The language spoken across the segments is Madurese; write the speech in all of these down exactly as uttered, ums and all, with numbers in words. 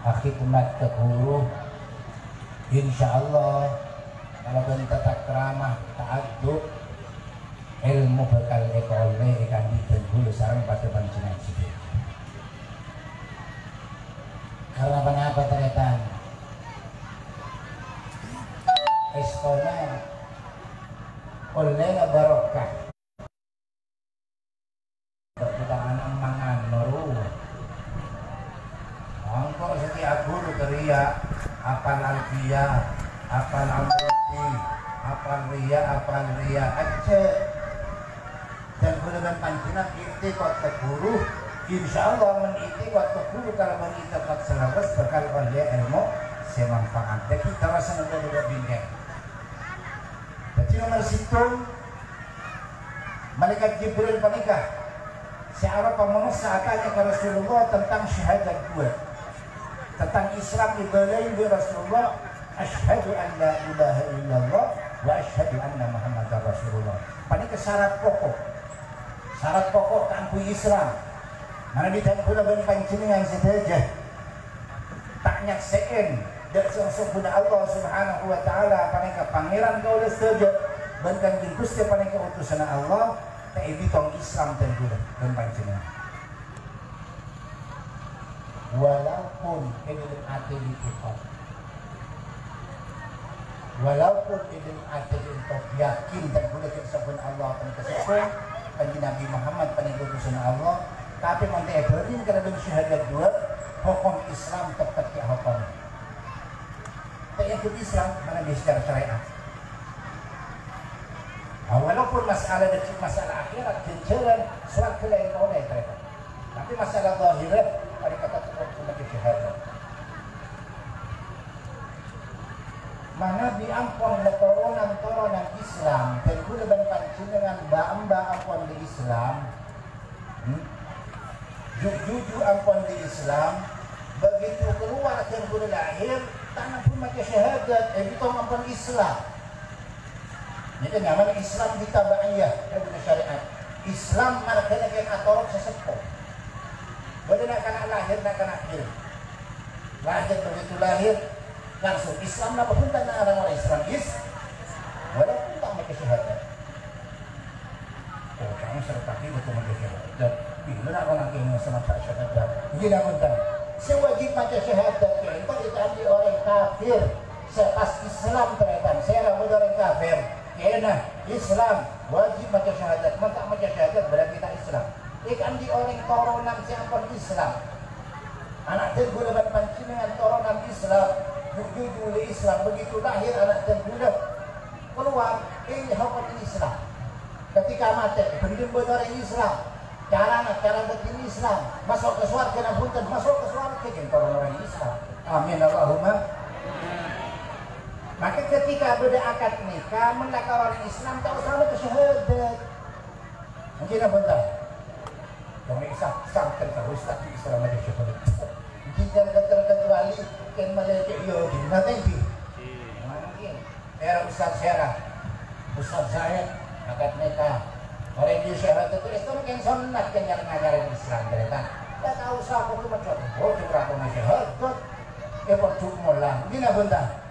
Khidmat ka ghuru, insyaallah, kalabân tata krama, ta'addub, èlmo bhâkal èkaollè è ka'dinto ghulâ sareng padâ panjhennengngan sadhâjâ. Karna ponapa, tarètan? Èstona ollèna barokah. Tepuk tangan mangan, baru. Engko' setiap ghuru teriak, apal Alfiyah, apal Amruti, apal Riya, apal Riya, aja. Dan ghulâ bân panjhennengngan itikad ka ghuru, insyaallah mon itikad ka ghuru kalabân itikad sè lerres bhâkal ollè èlmo sè manfaat. Dhâddhi, terros ngangghuy bingkèng. Dhâddhi, nomer sèttong, Malaikat Jibril panèka sè aropa manossa atanya ka Rasulullah tentang syahadat duwâ'. Tentang Islam èbâlâi bi' Rasulullah, "Asyhadu an la ilaha illallah wa asyhadu anna Muhammadar Rasulullah." Panèka syarat pokok. Syarat pokok kaangghuy Islam. Manabi dhân ghulâ bân panjhennengngan sadhâjâ ta' nyaksè'è dhâ' sè-, sèngghuna Allah Subhanahu wa Ta'ala panèka Pangèran kaulâ sadhâjâ, bân Kanjeng Ghustè panèka utusanna Allah, ta' èbitong Islam dhân ghulâ bân panjhennengngan. Walaupun è dhâlem atè ètikad. Walaupun è dhâlem atè ètikad yakin dhân ghulâ jhâ' sèngghuna Allah panèka sèngko, Kanjeng Nabi Muhammad panèka utusanna Allah, tapè mon ta' èbhâreng kalabân syahadat duwâ', hokom Islam teppet kè' hokom. Ta' èangghep Islam, manabi secara syariat. Nah, walaupun masalah dhâddhi masalah akhèrat, jhân-jhâlân sowarghâ laèn polè, tarètan. Tapè masalah zahirra, panèka tetep kodhu maca syahadat. Manabi ampon la toronan-toronan Islam, dhân ghulâ bân panjhennengngan bâ'-emba' ampon la Islam, hmm? Ju'-juju' ampon la Islam, begitu keluar dhân ghulâ lahir, ta' nèng pon maca syahadat, èbitong ampon Islam. Nèka nyamana Islam di tabaiyah, è dhâlem syariat. Islam marghâna kèng atorok sè seppo. Bâdâ na'-kana' lahir, na'-kana' kèng. Lahir, begitu lahir, langsung Islam napa bhunten na' orèng Islam is-, walaupun ta' maca syahadat. Oh, kamu serta kita cuma maca syahadat. Bila na' orèng kèng sama maca syahadat. Gini, bhunten. Sè wajib maca syahadat, kèng, itu diambil orèng kafir. Sè pas Islam, tarètan, sè ra bâdâ orèng kafir. Kèng, Islam, wajib maca syahadat. Mon ta' maca syahadat, berarti ta' Islam. Èkaandi' orèng toronan sè ampon Islam. Ana' dhân ghulâ bân panjhennengngan toronan Islam. Ju'-juju' la Islam, begitu lahir ana' dhân ghulâ, keluar, eh, hokom Islam. Ketika matè, bhendhem bâdâ orèng Islam. Carana, cara dhâddhina Islam. Maso' ka sowarghâ, na bhunten, maso' ka sowarghâ, jhân toron orèng Islam. Amin, Allahumma. Maka ketika bâdâ akad nikah, mon la ka orèng Islam, ta' osa maca syahadat. Mungkin apa ta'? Yang Islam, Islam kan terus, tapi Islam aja syahadat. Mungkin jangan kecuali, kan malaikat, yo, di mana tinggi? Mungkin. Era Ustaz Syarah, Ustaz Zaid, akad nikah. Orèng di syahadat itu, itu kan sunnat, kan nyarang-nyarang Islam, tarètan. Ta' tao sapa tuh macam, oh, cuma aku masih syahadat. Eh, percuma lah. Gini, bhunten.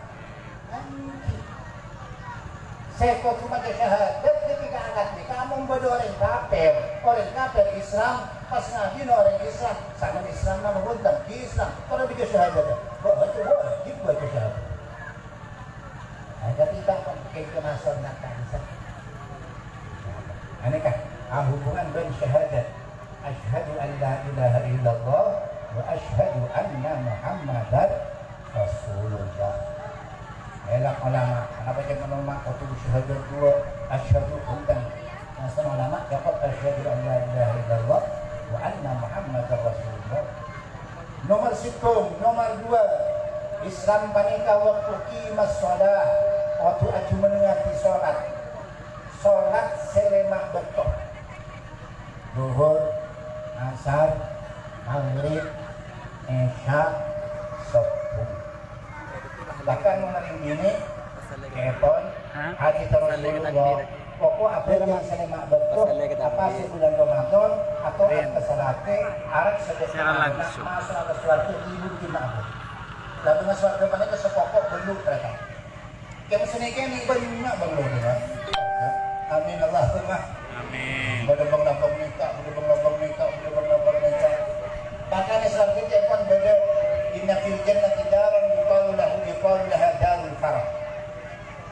Sè kodhu maca syahadat ketika akad nikah, amon bâdâ orèng kafir, orèng kafir Islam, pas ngabina orèng Islam, sama Islam napa bhunten? Islam. Padâ maca syahadat. Wajib, wajib maca syahadat. Nah, tapi tak pakai kemasan nak tak bisa. Aneh kan? Ah, hubungan bân syahadat. Asyhadu an la ilaha illallah wa asyhadu anna Muhammadar Rasulullah. Èlang ulama, kenapa cuma ulama? Waktu syahadat dua, asyhadu, bhunten. Nah, sama ulama, dapat asyhadu an la ilaha illallah wa anna Muhammadar Rasulullah. Nomor sèttong, nomor dua, Islam panèka waktu qimas shalah, waktu ajumennengngaghi sholat. Sholat sè lèma' bâkto. Zuhur, Asar, Maghrib, Isya, Subuh. Bahkan mon orèng binè', kèton, hajji terros Rasulullah. Pokok abâ' sè lèma' bâkto, apa sè bulân Ramadan, atau apa salate, arak sedekah, masuk ke swarga, ibu bikin apa? Labângnga sowarghâ panèka sapoko bâllu', tarètan. Kèng sanèka bânnya' bâllu', ya. Amin, Allahumma. Amin. Bâdâ bâng-labâng nèka, bâdâ bâng-labâng nèka, bâdâ bâng-labâng nèka. Bahkan è sowarghâ ca'èpon bâdâ, "Inna fil jannati daran yuqalu lahu, yuqalu laha darul farah."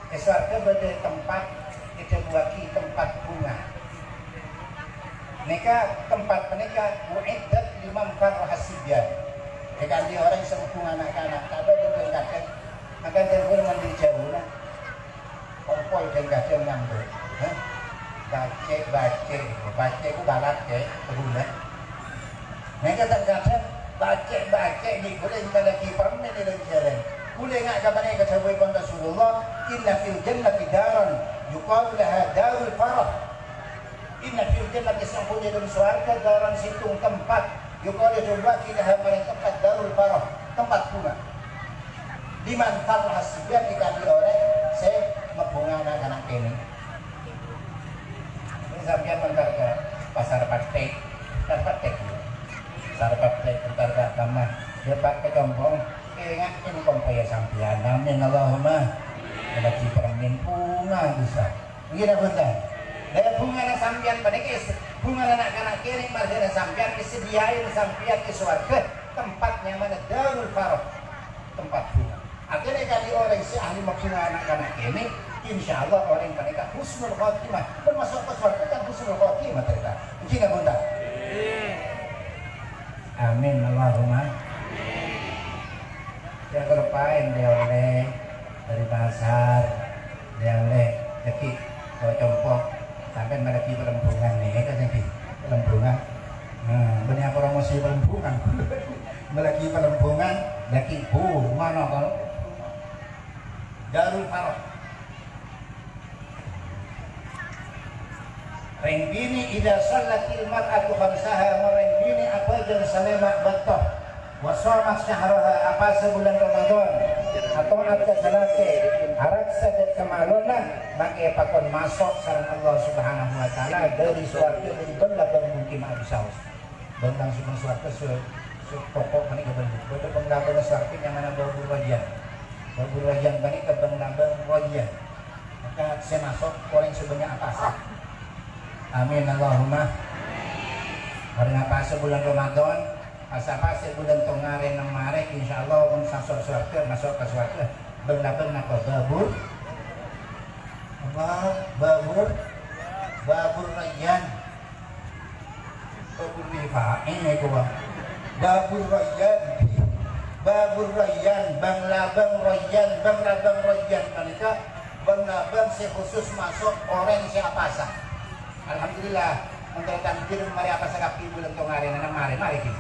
È sowarghâ bâdâ tempat èdhâbuwâghi tempat bhunga. Nèka tempat panèka u'iddat liman farrahas sibyan. Èkandi orèng sè mabhunga na'-kana', kadhâng-kadhâng, maka dhâbuna mandhâr jhâuna. Kompoy dhâng-kadhâng ngambu. Hah? Bâcè', bâcè', bâcè' ku balak, Kè, kebunna. Nèka dhâng-kadhâng bâcè', bâcè' bi' ghulâ ènga' laghi' parmèn è lan-jhâlân. Ghulâ ènga' ka panèka dhâbuèpon Rasulullah, "Inna fil jannati daran, yuqalu laha darul farah." Inna fil jannati, sè ampon è dâlem sowarghâ, daran sèttong tempat, yuqalu èdhâbuwâghi laha marèng tempat darul farah, tempat bhunga. Liman farrahas sibyan, èkandi orèng sè mabhunga na'-kana' kènè'. Sampèyan entar ka Pasar Pathèk, Pasar Pathèk, ya. Pasar Pathèk, entar ka kamma, ya, Pak, ka compo', ènga'è kompoyya sampèyan. Amin, Allahumma. Laghi' parmèn bhunga bisa. Èngghi, napa bhunten? Lah, bhungana sampèyan panèka, bhungana na'-kana' kènè' marghâna sampèyan, èsadhiyâi sampèyan è sowarghâ, tempat nyamana Darul Farah, tempat bhunga. Artèna, èkandi orèng sè ahli mabhunga na'-kana' kènè', insyaallah orèng panèka husnul khotimah. Bân maso' ka sowarghâ kan husnul khotimah, tarètan. Èngghi, napa bhunten? Amin, Allahumma. Yâ, kaloppaèn, lè-ollè dâri pasar. Lè-ollè, laghi', ko compo'. Sampèyan malaghi palembungan nèka, laghi' palembungan. Nah, bânnè promosi palembungan. Malaghi palembungan, laghi' bu, mano, ko? Darul Farah. Rèng binè', "Idza shallatil mar'atu khamsaha," mon rèng binè' abhâjâng salèma bâkto. "Wa shamat syahraha," apasa bulân Ramadan, ata'at ka salakè, araksa dâ' kamalona, mangkè èpakon maso' sareng Allah Subhanahu wa Ta'ala dâri sowarghâ bân bâng-labâng mungkin abis saos. Bâng langsung ka sowarghâ sè, sè pokok panèka bân bâdâ bâng-labâng sowarghâ nyamana Babur Rayyan. Babur Rayyan panèka bâng-labâng Rayyan. Maka sè maso' orèng sè bânnya' apasa. Amin, Allahumma. Orèng apasa bulân Ramadan, Pas-apasa bulân tong arè, nem arè, insyaallah, mon maso' sowarghâ, maso' ka sowarghâ. Bâng-labâng napa? Babur. Apa? Babur. Babur Rayyan. Babur Rifa'in itu, Bang. Babur Rayyan. Babur Rayyan. Bâng-labâng Rayyan. Bâng-labâng Rayyan. Panèka bâng-labâng sè khusus maso' orèng sè apasa. Alhamdulillah, mon tarètan marè apasa kabbhi bulân tong arè, nem arè, marè ghi.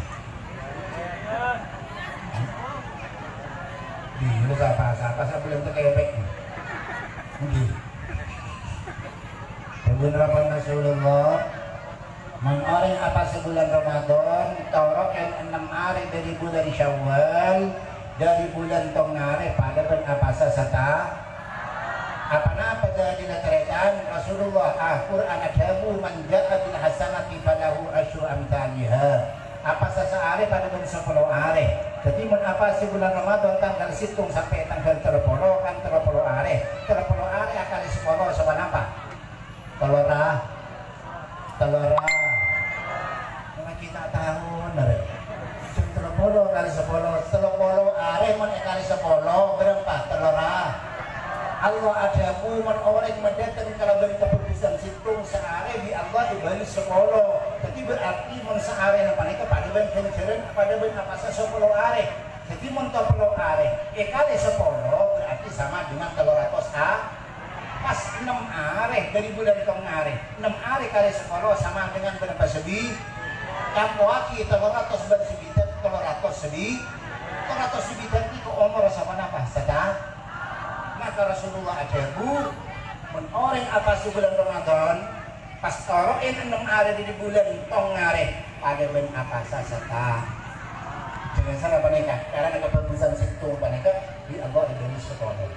Ghi, lu sapa, sapa, sapa bulân tong arè. Ghi. Bulân Ramadan Rasulullah, mon orèng apasa bulân Ramadan, toro'è ennem arè dâri bulân Syawal, dâri bulân tong arè padâ bân apasa sata-, Apa-napa dâlilla tarètan? Rasulullah, Al-Qur'an adhâbu, "Man jaa bil hasanati falahu asyru amtsaliha." Apasa saarè padâ bân sapolo arè. Dhâddhi, mon apasa bulân Ramadan tangghâl sèttong sampè' tangghâl tello polo, kan tello polo arè. Tello polo arè akalè sapolo, sapanapa? Tello ra-, tello ra-, Lagi ta' taon, arè. Jhâ' tello polo kalè sapolo, tello polo arè mon èkalè sapolo, bârâmpa? Tello ra-, Allah adhâbu, mon orèng madâteng kalabân kabhâghusân sèttong saarè, bi' Allah èbâlâs sapolo. Dhâddhi, berarti mon saarèna panèka padâ bân ghânjhârân, padâ bân apasa sapolo arè. Dhâddhi, mon tello polo arè èkalè sapolo, berarti sama dengan tello ratos a-, Pas ennem arè dâri bulân tong arè. Ennem arè kalè sapolo sama dengan bârâmpa? Sabi-, kampowaghi tello ratos bân sabidhâk, tello ratos sabi-, tello ratos sabidhâk nèko omor sapanapa? Sata-, maka Rasulullah adhâbu, mon orèng apasa bulân Ramadan, pas toro'è ennem arè dâri bulân tong arè, padâ bân apasa sata-, Dengan salah panèka, karana kabhâghusân sèttong panèka, bi' Allah èbâlâs sapolo.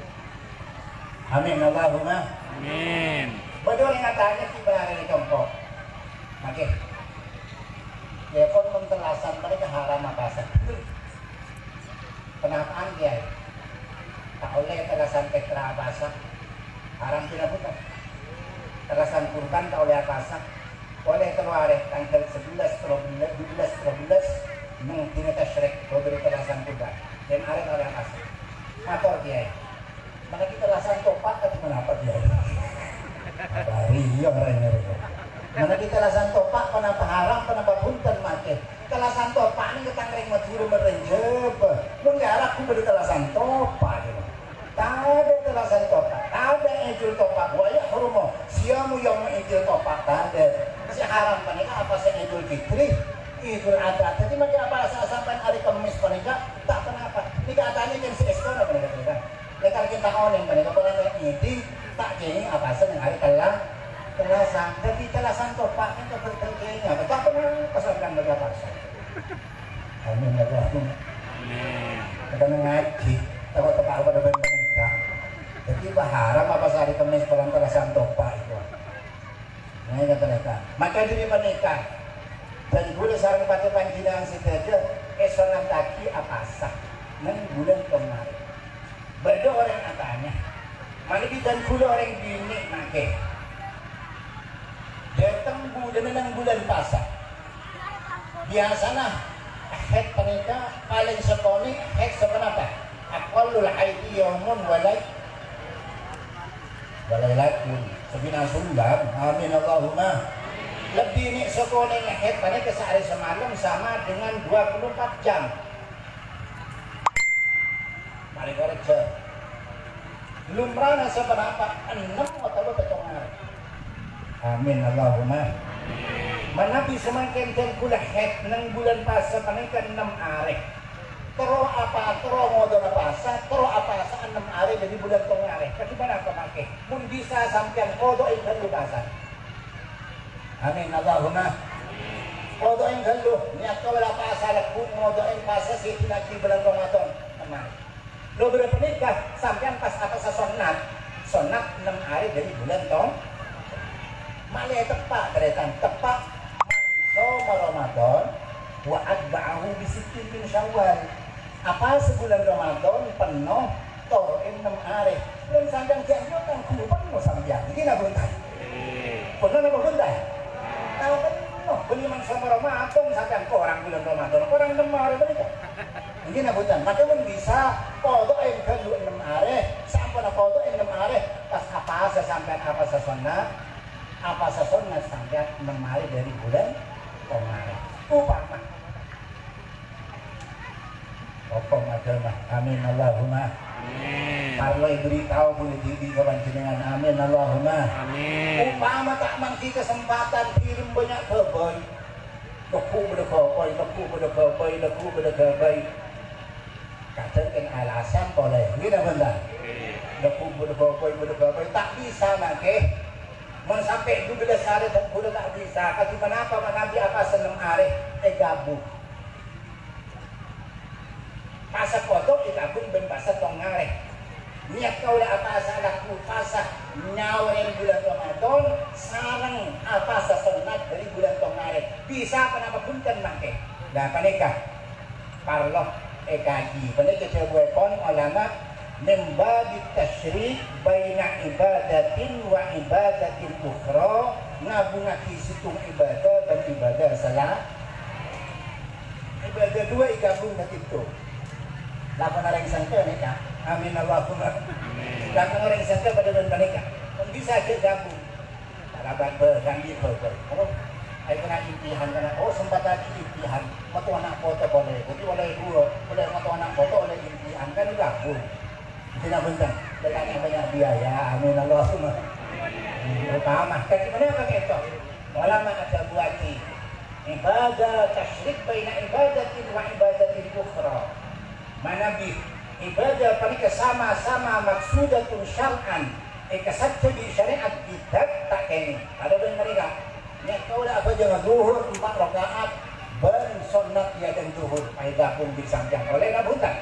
Amin, Allahumma. Amin. Bâdâ orèng atanya, "Ghi bârâmpa arè compo'?" Mangkè. Yâ, kon mentelasan mereka haram apa sah? Bener. Apaan, Kèyaè? Ta' ollè tellasan pètra apasa. Haram kèra bhunten. Tellasan kurban ta' ollè apasa. Ollè tello arè, tangghâl sabellâs, tello bellâs, dubellâs, tello bellâs, neng dina tasyrik, bâdâ tellasan kurban. Dâ' arè ta' ollè apasa. Mator, Kèyaè. Manabi tellasan topa' kadhi ponapa, Kèyaè? Apa iyâ orèng ngarèya? Manabi tellasan topa' ponapa haram, ponapa bhunten makè? Tellasan topa' nèka tang rèng Madhurâ mèrèng Jhâbâ. Mon è Arab bâdâ tellasan topa', gitu. Tadâ' tellasan topa', tadâ' Idul Topa', wa yahrumu siyamu yauma Idul Topa', tadâ'. Sè haram panèka apasa Idul Fitri, Idul Adha. Dhâddhi, makè apasa sampèyan arè Kemmès panèka ta' ponapa. Nèka atanya kèng sè èstona panèka, panèka. Lèkar kita onèng panèka polana ngèdhing ta' kèngèng apasa neng arè tella-, tellasan. Dhâddhi tellasan topa' kan ta' berkèngèng apa? Ta' pernah pas akan baca apasa. Amin ya Allah. Amin. Kita ngaji, topa'-topa' pada bân panèka. Dhâddhi, bah, haram apasa arè Kemmès polana tellasan topa' itu. Nah, kata mereka. Maka dâri panèka, dân kaulâ sareng padâ panjhennengngan sadhâjâ èsonnataghi apasa neng bulân Tongarè. Bâdâ orèng atanya, manabi dân kaulâ orèng binè' makè, dâteng bulânna neng bulân pasa. Biyasana haid panèka palèng sakonè' haid saponapa? Aqallul haidi yaumun wa lai-, wa lailatun. Sabina sulam. Amin Allahumma. Lebbi nè' sakonè'na haid panèka saarè samalem sama dengan dua puluh empat jam. Mari kerja. Lumrana saponapa? Ennem otabâ pètto arè. Amin Allahumma. Manabi samangkèn dân kaulâ haid neng bulân pasa panèka ennem arè. Terro apa? Terro ngodâ'â pasa, terro apasa ennem arè dâri bulân Tongarè. Kadhi ponapa makè? Mon bisa sampèyan qodho'è ghâllu pasa. Amin Allahumma. Qodho'è ghâllu, niyat kaulâ pasa lagghu' ngodho'è pasa sè èdinaghi bulân Ramadan. Ennem arè. Lobârâ panèka sampèyan pas apasa sonnat. Sonnat ennem arè dâri bulân Tong-, malè teppa', tarètan, teppa', "Man shoma Ramadan wa atba'ahu bi sittin min Syawal." Apasa bulân Ramadan penno, toro'è ennem arè. Bulân sampèyan jhâ' nyo'on ghuru penno sampèyan. Èngghi napa bhunten? Penno napa bhunten? Tao penno. Bânnè man shoma Ramadan sampèyan korang bulân Ramadan, korang ennem arè panèka. Èngghi napa bhunten? Maka mon bisa, qodho'è ghâllu ennem arè, samponna qodho'è ennem arè, pas apasa sampèyan apasa sonnat, apasa sonnat sampèyan ennem arè dâri bulân Tongarè. Upama. Hukum agama. Amin Allahumma. Amin. Parlo èberitahu polè dhibi' ka panjhennengngan. Amin Allahumma. Amin. Upama ta' mangghi kasempadhân, dhirim bânnya' ghâbây. Lagghu' bâdâ ghâbây, lagghu' bâdâ ghâbây, lagghu' bâdâ ghâbây. Kadhâng kèng alasan polè. Èngghi napa bhunten? Lagghu' bâdâ ghâbây, bâdâ ghâbây. Ta' bisa makè. Mon sampè' dubellâs arè dân kaulâ ta' bisa. Kadhi ponapa manabi apasa ennem arè èghâbung? Pasa qodho' èghâbung bân pasa Tongarè. Niyat kaulâ apasa lagghu' pasa nyaorèn bulân Ramadan sareng apasa sonnat dâri bulân Tongarè. Bisa ponapa bhunten makè? Lah panèka parlo èkajhi. Panèka dhâbuèpon ulama, "Min babit tasyrik baina ibadatin wa ibadatin ukhra," ngabungngaghi sèttong ibadah bân ibadah sala-, ibadah duwâ' èghâbung dâddhi sèttong. Lakon orèng sèngkè nèka. Amin Allahumma. Lakon orèng sèngkè padâ bân panèka. Mon bisa jhâ' ghâbung. Kalaban bârâng ghi' bhâbhâi. Apa? Ayo kèna impian kèna. Oh, sempat lagi impian. Mèto ana' poto polè. Dhâddhi ollè duwâ', ollè mèto ana' poto, ollè impian. Kan ghâbung. Dhina bhunten. Banyak, banyak biaya. Amin Allahumma. Utama. Dhâddhi ponapa kèto? Ulama adhâbuwâghi, ibadah tasyrik baina ibadatin wa ibadatin ukhra. Manabi ibadah panèka sama-sama maqsudatun syar'an, èkasajjhâ bi' syarè'at, bid'ah ta' kèngèng. Padâ bân panèka, niyat kaulâ abhâjâng dhuhur empa' raka'at bân sonnat è adâ'na dhuhur, èghâbung bi' sampèyan. Ollè napa bhunten?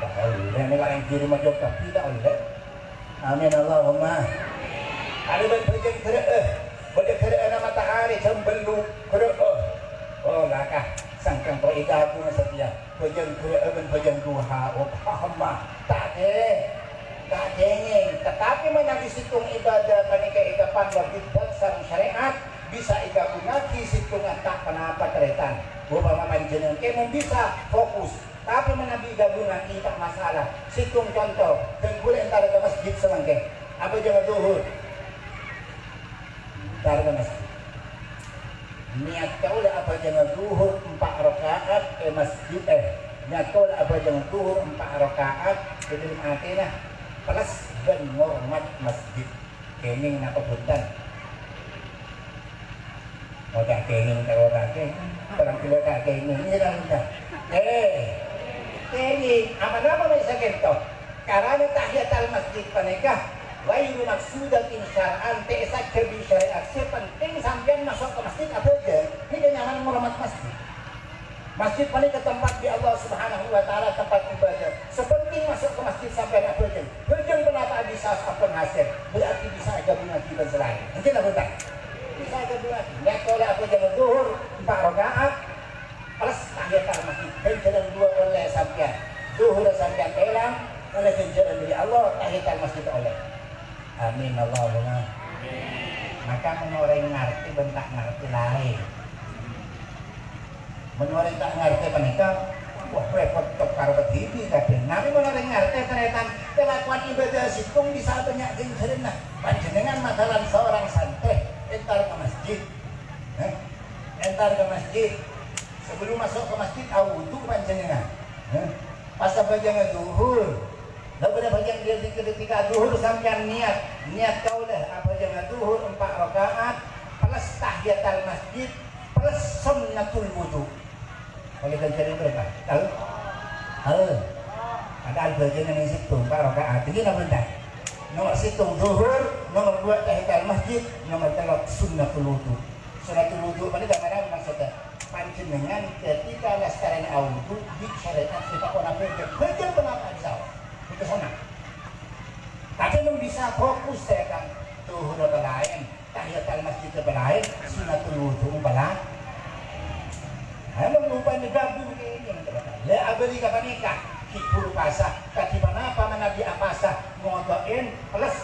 Ta' ollè, nèka orèng kirim aja kabhi ta' ollè. Amin Allahumma. Padâ bân bhâjâng ghârâ'â. Bâdâ ghârâ'âna matahari jam bâllu', ghârâ'â. Oh, laka. Sangkan to ikagu satèya, bhâjâng ghulâ bân bhâjâng duha, oh, paham, ma'? Ta' kè-, ta' kèngèng. Tetapi manabi sèttong ibadah panèka èkapang wa biddat sareng syarè'at, bisa ègabungngaghi sèttongnga ta' ponapa tarètan. Upama panjhennengngan kèmon bisa fokus, tapè manabi ègabungngaghi ta' masalah. Sèttong conto, ghân ghulâ èntara ka masjid samangkèn. Abhâjângnga dhuhur. Entar ka masjid. Niat kaulâ abhâjângnga dhuhur empa' raka'at è masjid, eh, niat kaulâ abhâjângnga dhuhur empa' raka'at è dhâlem atèna, plus bân ngormat masjid. Kèngèng napa bhunten? Oca' kèngèng, ta' oca' kèngèng. Barang ghellâ' ta' kèngèng, iyâ ta' bhunten? Eh, kèngèng. Apa-napa mè' sakènto? Karana tahiyatal masjid panèka ghairu maqsudatin syar'an, ta' èsajâbi syarè'at. Sè penting sampèyan maso' ka masjid abhâjâng, nèka nyamana ngormat masjid. Masjid panèka tempat di Allah Subhanahu wa Ta'ala, tempat ibadah. Sè penting maso' ka masjid sampèyan abhâjâng. Bhâjâng ponapa bisa sampun hasèl, berarti bisa ègabungngaghi bân sè laèn. Èngghi napa ta'? Bisa ègabungngaghi. Niat kaulâ abhâjâng dhuhur empa' raka'at, plus tahiyatal masjid, ghânjhârân duwâ' ollè sampèyan. Dhuhur sampèyan èlang, ollè ghânjhârân dâri Allah, tahiyatal masjid ollè. Amin, Allahumma. Maka mon orèng ngartè bân ta' ngartè laèn. Mon orèng ta' ngartè panèka, wah, rèpot tok karo kadhibi' kadhâng. Tapè mon orèng ngartè tarètan, kalakowan ibadah sèttong bisa bânnya' ghânjhârânna. Panjhennengngan matalan saorang santrè, entar ka masjid. Hah? Entar ka masjid. Sabellunna maso' ka masjid, awudu panjhennengngan. Hah? Pas abhâjângnga dhuhur. Lah, bâdâ abhâjâng dâri ketika dhuhur sampèyan niat. Niat kaulâ abhâjângnga dhuhur empa' raka'at, plus tahiyatal masjid, plus sunnatul wudu. Oleh ganjaran berapa? Tahu? Hal. Padahal bhâjângnga nèng sèttong, empa' raka'at. Èngghi napa bhunten? Nomor sèttong dhuhur, nomor duwâ' tahiyatal masjid, nomor tello' sunnatul wudu. Sunnatul wudu panèka manabi maksodda? Panjhennengngan ketika lastarèna awudu, bi' syarè'at sè ta' ponapa bhâjâng, bhâjâng ponapa bisa. Itu sunat. Tapè mon bisa fokus sè kan dhuhur apa laèn, tahiyatal masjid apa laèn, sunnatul wudu apa laèn. Ayo, mon rupana gabung kènè', la abâli ka panèka, ghi' buru pasa, kadhi ponapa manabi apasa, ngoto'è plus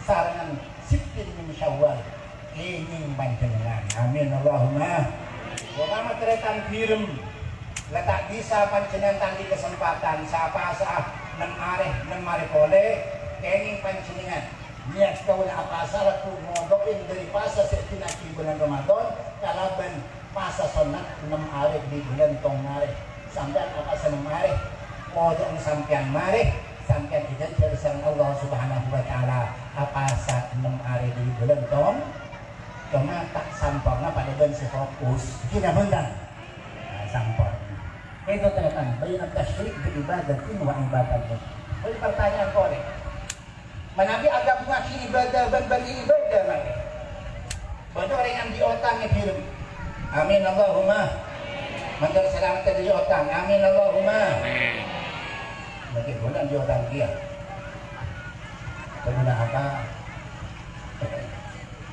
sarengngan sittin min Syawal. Kènè' panjhennengngan. Amin, Allahumma. Upama tarètan bhirem, la ta' bisa panjhennengngan ta' andi' kasempadhân, sapa-sapa nem arè, nem arè polè, kènè' panjhennengngan. Niat kaulâ apasa lagghu' ngoto'è dâri pasa sè èdina'aghi bulân Ramadan kalabân pasa sonnat nem arè dâri bulân Tongarè. Sampèyan apasa nem arè, kodhuna sampèyan marè, sampèyan èghânjhâr sareng Allah Subhanahu wa Ta'ala apasa nem arè dâri bulân Tong-, coma ta' samporna padâ bân sè fokus. Ghi napa bhunten? Nah, samporna. Itu tarètan, baina tasyrik bi ibadatin wa ibadatin. Bâdâ pertanyaan polè. Manabi aghâbungngaghi ibadah bân bâli ibadah, mangkè. Bâdâ orèng andi' otang è bhirem. Amin, Allahumma. Mandhâr salamet dâri otang. Amin, Allahumma. Mangkè bulân andi' otang kèya. Bulân apa?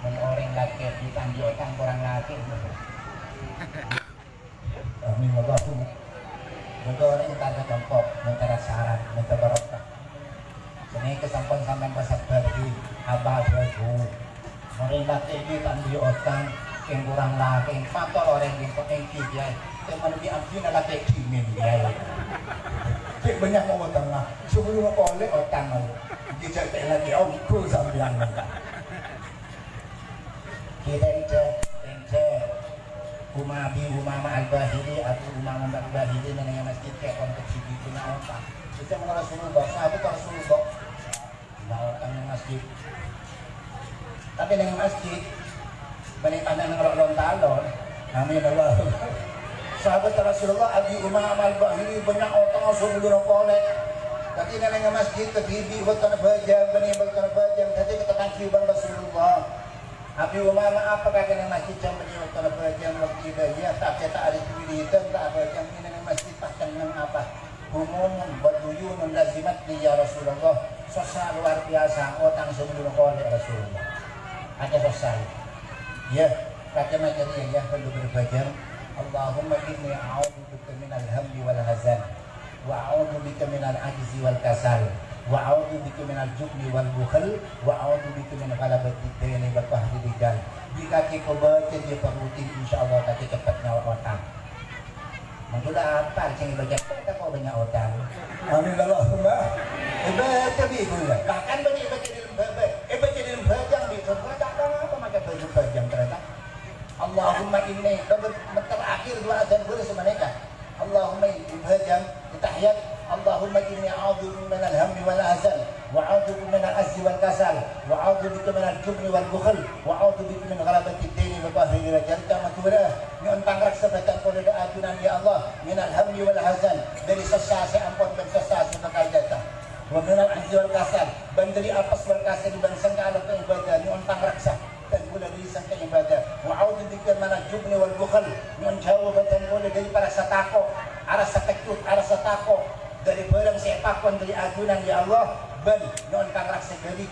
Mon orèng lakè' ghi' ta' andi' otang, korang lakè'. Amin, Allahumma. Bâdâ orèng entar ka compo', mèntara syarat, mènta barokah. Sanèka sampon sampèyan pasabbhârraghi, abhâghus. Orèng lakè' ghi' ta' andi' otang, kèng korang lakè', mator orèng ghi' èngghi, yâ. Coma bi' abdhina lakè' dhimèn, yâ. Cè' bânnya' mau otang, nah. Sabellunna polè otang, mau. Ghi' jhâ' lakè' ongghu sampèyan, mènta. Kita enjâ', enjâ'. Uma Abi Umamah Al-Bahili, Abu Umamah Al-Bahili neng masjid kèya kontek sigi punya otang. Itu sama Rasulullah, sahabat Rasulullah. Punya otang neng masjid. Tapi neng masjid, bânnè tanah neng ro-, Rontalon. Amin Allah. Sahabat Rasulullah, Abi Umamah Al-Bahili, bânnya' otang sabellunna polè. Tapi neng masjid, kadhibi' bâktona bhâjâng, bânnè bâktona bhâjâng, dhâddhi kèta kaji bân Rasulullah. Abi Umamah apa kakè neng masjid jhâ' bânnè bâktona bhâjâng, waktu ibâdâh, tapè ta' arè wiridan, ta' abhâjâng, neng masjid pas cenneng apa? Humumun wa duyunun lazimatni ya Rasulullah. Sossa luar biasa, otang sabellunna polè Rasulullah. Ada sossa. Yâ, kakè macam yâ, yâ, perlu berbhâjâng. Allahumma inni a'udzubika minal hammi wal hazan, wa a'udzubika minal ajzi wal kasal, wa a'udzubika minal jubni wal bukhl, wa a'udzubika min ghalabatid daini wa qahrir rijal. Bi' kakè kobâca jiyâ rutin, insyaallah kakè cepet nyawa otang. Mangkèn la apal sè bâca, kok bânnya' otang. Amin Allahumma. Èbâca bi' ghulâ. Bahkan bânnè èbâca dâlem bâbâ, èbâca dâlem bhâjâng bi' ghulâ. Bâca apa maca bhâjâng-bhâjâng ternyata. Allahumma inni, terakhir doa adzan ghulâ sapanèka. Allahumma inni, bhâjâng, tahiyat. Allahumma inni a'udzubika minal hammi wal hazan, wa a'udzubika minal ajzi wal kasal, wa a'udzubika minal jubni wal bukhl, wa a'udzubika min ghalabatid daini wa qahrir rijal. Ca'na ghulâ, nyo'on pangraksa bhâdhân kaulâ dâ' ajunan, ya Allah, minal hammi wal hazan, dâri sossa sè ampon bân sossa sè bhâkal dâteng. Wa minal ajzi wal kasal, bân dâri apes wal kasal bân sengka alako ibadah, nyo'on pangraksa. Bhâdhân kaulâ dâri sengka ibadah. Wa a'udzubika minal jubni wal bukhl. Nyo'on jhâu bhâdhân kaulâ dâri parassa tako', arassa kejjut, arassa tako'. Dâri bhârâng sè èpakon dâri ajunan, ya Allah. Bân nyo'on pangraksa dâri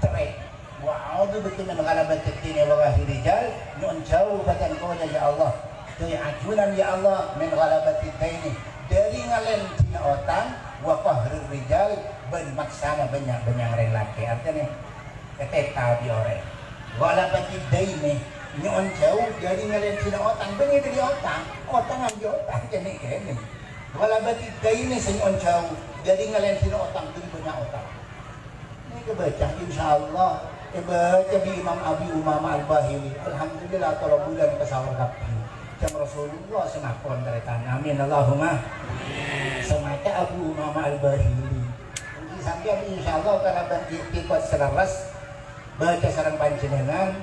cerrè'. Wa a'udzubika min ghalabatid daini wa qahrir rijal. Nyo'on jhâu bhâdhân kaulâ, ya Allah. Dâri ajunan, ya Allah, min ghalabatid daini. Dâri ngalèndhina otang, wa qahrir rijal, bân maksana bânnya'-bânnya' orèng lakè'. Artèna, Katèta bi' orèng. Ghalabatid daini, nyo'on jhâu dâri ngalèndhina otang. Bânnè dâri otang, otang ambi' otang kènè'-kènè'. Ghalabatid daini sè nyo'on jhâu dâri ngalèndhina otang, dâri bânnya' otang. Nèka bâca, insyaallah. Èbâca bi' Imam Abi Umamah Al-Bahili. Alhamdulillah, tello bulân pasaor kabbhi. Ca'na Rasulullah sè makon tarètan. Amin, Allahumma. Sè maca Abu Umamah Al-Bahili. Èngghi sampèyan, insyaallah, kalabân itikad sè lerres, bâca sareng panjhennengngan,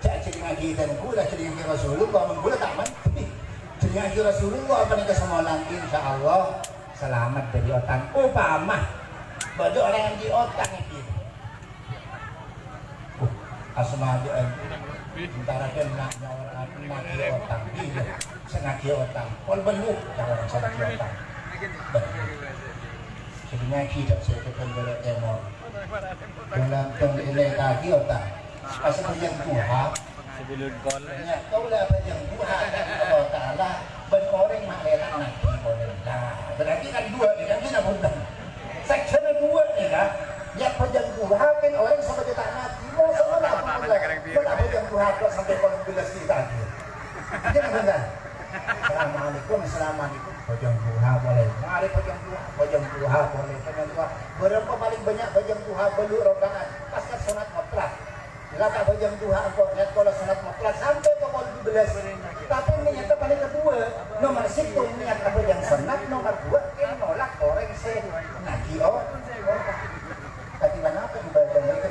jhâ' jhâlingngaghi dhân kaulâ, jhâlingngaghi Rasulullah, mon kaulâ ta' mandhi. Jhâlingngaghi Rasulullah panèka sè molang, insyaallah salamet dâri otang. Opama bâdâ orèng andhi' otang, èngghi. Uh, asma aja, eh. Entara kan nak nyawa, nak nagih otang. Iya, sè nagih otang. Pol belu, cara sè nagih otang. Belu. Sè nagih tak sè ke Tenggara Timur. Dengan tong ini tagih otang. Pas bhâjâng duha. Sebelum kol. Ya, kaulâ bhâjâng duha, Allah Ta'ala, bân orèng ma'lè ta' nagih polè. Nah, berarti kan dua nih, kan kita bukan. Sakjana dua nih, kan? Ya, bhâjâng duha kan orèng sampai ta' nagih. Masa ora apa-apa. Kita bhâjâng duha kok sampai kol dua belas kita aja. Kita bukan. Assalamualaikum, assalamualaikum. Bhâjâng duha polè. Mari bhâjâng duha, bhâjâng duha polè, bhâjâng duha. Berapa paling banyak bhâjâng duha? Bâllu' rakaat. Pas kan sunat mutlak. La ta' bhâjâng duha engko' niyat kaulâ sunat mutlak sampè' pokol dua belas. Tapi niyatta palèng kedua. Nomor sèttong niyat bhâjâng sunnat, nomor dua kèng nolak orèng sè nagih o-, otang. Katiban apa ibadah nèka?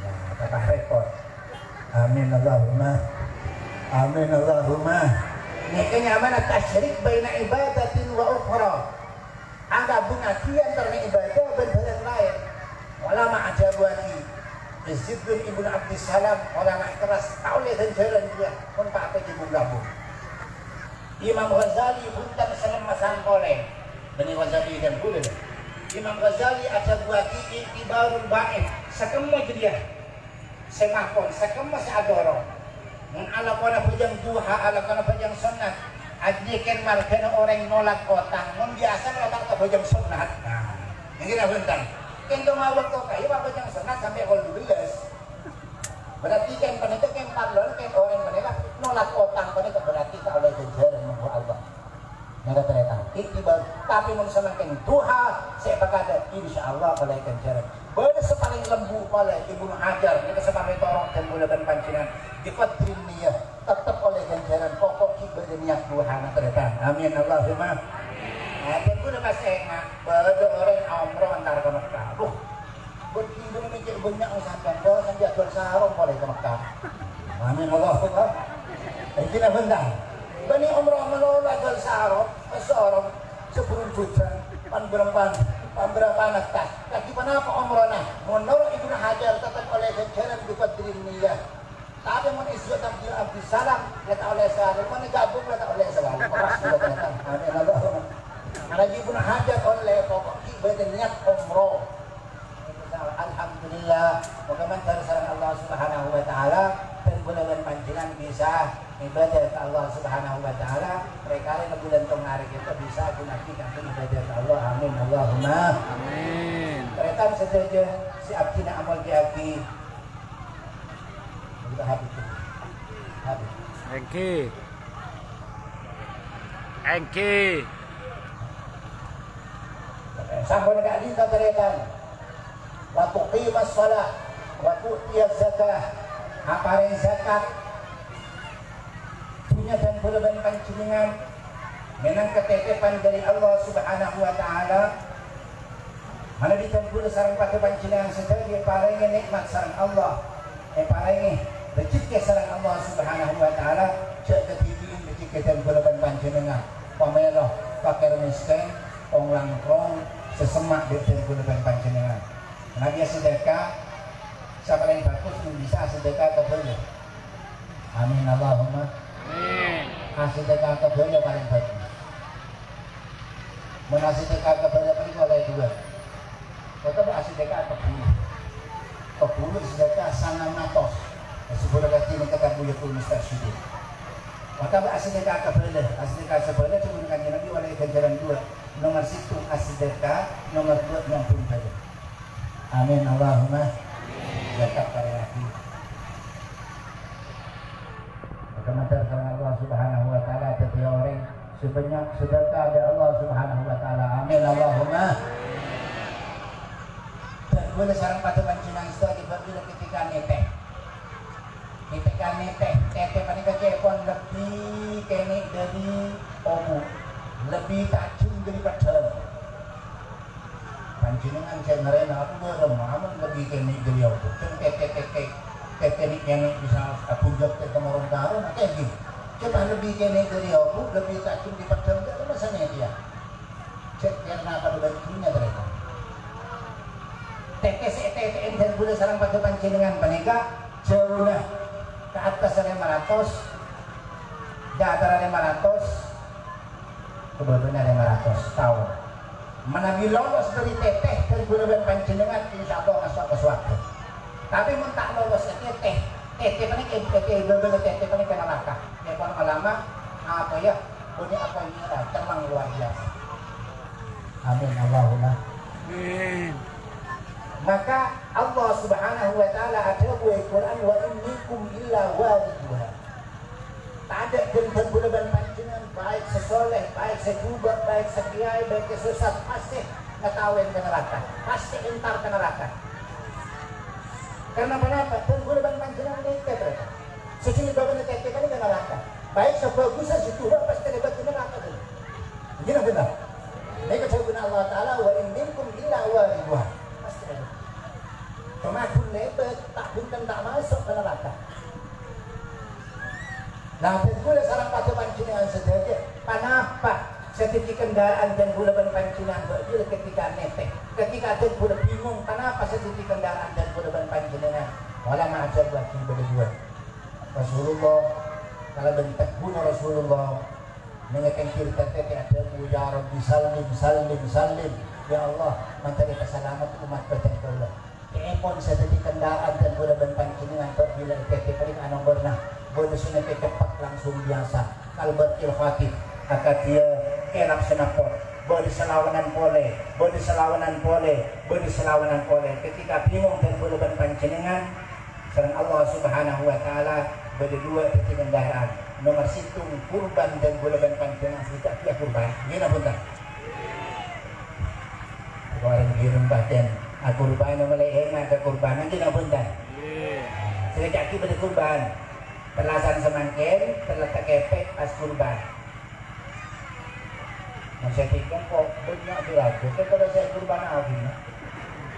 Ya, tambah repot. Amin Allahumma. Amin Allahumma. Nèka nyamana tasyrik baina ibadatin wa ukhra. Anggabungngaghi antarana ibadah bân bhârâng laèn. Ulama adhâbuwâghi, Izzuddin Ibnu Abdissalam, ulama keras, ta' ollè ghânjhârân kèya, mon ta' ègabung-gabung. Imam Ghazali bhunten sè ngemmèsan polè. Bânnè Ghazali kan bulâ, dâ. Imam Ghazali adhâbuwâghi i'tibarul ba'id, sakemma jârèya. Sè makon, sakemma sè adhârong. Mon alakona bhâjâng duha, alakona bhâjâng sunnat, ajiyâ kèng marghâna orèng nolak otang. Mon biyasana la ta' bhâjâng sunnat. Nah, èngghi la bhunten. Kèng coma bâkto ka'imma bhâjâng sunnat sampè' kol dua belas. Berarti kèng panèka kèng parlo kèng orèng panèka nolak otang panèka berarti ta' ollè ghânjhârân mongghu Allah. Nèka tarètan, i'tibar. Tapè mon samangkèn duha sè èpakadâ, insyaallah ollè ghânjhârân. Bâdâ sè palèng lembu polè, Ibnu Hajar, nèka sè parlo ètoro' dhân kaulâ bân panjhennengngan. Bi qadrin niyah, teptep ollè ghânjhârân, pokok ghi' bâdâ niyat duhana tarètan. Amin, Allahumma. Nah, dhân kaulâ pas enga', bâdâ orèng umroh entar ka Mekkah. Duh, Bâdâ bânnya' mèkkèr bânnya' sampeyan, kok sampeyan juwâl sarong polè ka Mekkah. Amin, Allahumma. Èngghi la bhunten. Bânnè umroh malolo juwâl sarong, sarong saburung jhujhân, pan bârâmpan, pan bârâmpan tas. Lagi ponapa umrohna? Menurut Ibnu Hajar, tetep ollè ghânjhârân bi qadrin niyah. Tapè mon Izzuddin Abdissalam, la ta' ollè sarong, mon gabung la ta' ollè sarong. Pas, amin, Allahumma. Lagi Ibnu Hajar ollè, pokok ghi' bâdâ niyat umroh. Alhamdulillah, moghâ mandhâr sareng Allah Subhanahu wa Ta'ala, bân Bulân panjhennengngan bisa ibadah ka Allah Subhanahu wa Ta'ala, rè-karèna bulân Tongarè kita bisa ghunaaghi kaangghuy ibadah ka Allah. Amin, Allahumma. Amin. Tarètan sadhâjâ sè abdhina amoljâ'aghi. Habib. Habib. Èngghi. Èngghi. Sampon ka'dinto tarètan. Wa tuqimas shalah, wa tu'tiyaz zakah, aparèng zakat. Dhunnya dhân bulân panjhennengngan mènangka tètèpan dhâri Allah Subhanahu wa Ta'ala. Manabi dhân bulân sareng padâ panjhennengngan sadhâjâ èparèngè nè'mat sareng Allah, èparèngè rejhekkè sareng Allah Subhanahu wa Ta'ala, jhâ' kadhibi'in rejhekkè dhân bulân panjhennengngan. Pamèlo, fakir miskin, kong-langkong, sè semma' bi' dhân bulân panjhennengngan. Manabi asadheka, sè palèng bhâghus mon bisa asadheka ka bhâlâ. Amin, Allahumma. Amin. Asadheka ka bhâlâ palèng bhâghus. Mon asadheka ka bhâlâ panèka ollè duwâ'. Otabâ asadheka ka bhuru. Ka bhuru sadheka sangang atos. Sabârâ kadhi nèng kètab Buyatul Mustarsyidin. Otabâ asadheka ka bhâlâ, asadheka sabhâlâ dhâbuna Kanjeng Nabi ollè ghânjhârân duwâ'. Nomer sèttong asadheka, nomer duwâ' nyombhung bhâlâ. Amin, Allahumma. Zakat parèngaghi. Maka mandhâr sareng Allah Subhanahu wa Ta'ala dhâddhiyâ orèng sè bânnya' sadheka dhâri Allah Subhanahu wa Ta'ala. Amin, Allahumma. Dhân bulân sareng padâ panjhennengngan sadhâjâ apabila ketika nètè. Ketika nètè, tètè panèka ca'èpon lebbi kènè' dhâri obu', lebbi tajhem dhâri peddhâng. Panjhennengngan sè narèna, aku bârâmma mon lebbi kènè' dhâri obu'. Cong tètè-tètè, tètè nè'-kènè' bisa abunjhâk tè' ka moron karona, kèngèng. Coma lebbi kènè' dhâri obu', lebbi tajhem dhâri peddhâng, jhâ' masa nètèya. Cè' kèra padâ bân dhunnya, tarètan. Tètè sè ètètè'è dhân bulân sareng padâ panjhennengngan panèka jhâuna ka attas lèma ratos, dâtara lèma ratos, ka bâbâna lèma ratos taon. Manabi lolos dhâri tètè dhân bulân bân panjhennengngan, insyaallah maso' ka sowarghâ. Tapè mon ta' lolos ka tètè, tètè panèka, tètè, bâbâna tètè panèka naraka. Ca'èpon ulama, apa ya? Bânnè apa ini lah, celleng luar biasa. Amin, Allahumma. Amin. Maka Allah Subhanahu wa Ta'ala adhâbu è Quran, "Wa in minkum illa wariduha." Tadâ' dhân bulân bân panjhennengngan, baik sè soleh, baik sè jhubâ', baik sè kèyaè, baik sè sosat, pastè ngataowèn ka naraka. Pastè entar ka naraka. Karena ponapa? Dhân bulân bân panjhennengngan nètè, tarètan. Sè jhâ' bâbâna tètè panèka naraka. Baik sè bhâghus sè jhubâ' pastè lèbât naraka, bhender. Ghi bhender. Nèka dhâbuna Allah Ta'ala, "Wa in minkum illa wariduha." Pastè lèbât. Coma ghun lèbât, ta' bhunten ta' maso' ka naraka. Nah, dhân bulân sareng padâ panjhennengngan sadhâjâ, ponapa sè dhâddhi kendaraan dhân bulân bân panjhennengngan bâ'dhil ketika nètè? Ketika dhân bulân bingung, ponapa sè dhâddhi kendaraan dhân bulân bân panjhennengngan? Ulama ajhâr bâgi bâdâ duwâ'. Rasulullah, kalabân tegghuna Rasulullah, neng è pèngghir tètè adhâbu, "Ya Rabbi, sallim, sallim, sallim." Ya Allah, mandhâri pasalamet ommat bhâdhân kaulâ. Ca'èpon sè dhâddhi kendaraan dhân bulân bân panjhennengngan bâ'dhil tètè panèka anomborra. Bâdâ sè nètè ceppet langsung biyasa. Kal barqil khatif, akadhiyâ kèrap sè napot. Bâdâ salawanan polè, bâdâ salawanan polè, bâdâ salawanan polè. Ketika bingung dhân bulân bân panjhennengngan, sareng Allah Subhanahu wa Ta'ala bâdâ duwâ' dhâddhi kendaraan. Nomer sèttong, kurban dhân bulân bân panjhennengngan sè ca'diyâ kurban. Ghi napa bhunten? Orèng ghi rembâ kèn akurbana malè enga' ka kurbana, ghi napa bhunten? Sè ca'diyâ bâdâ kurban. Tellasan samangkèn, telletta kèpè' pas kurban. Mon sè dhika kok bânnya' sè rabu, sè padâ sè kurbanaghi.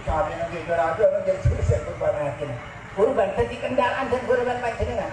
Samèyan ghi' rabu, ana' ghi' sè kurbanaghi. Kurban dhâddhi kendaraan dhân kurban panjhennengngan.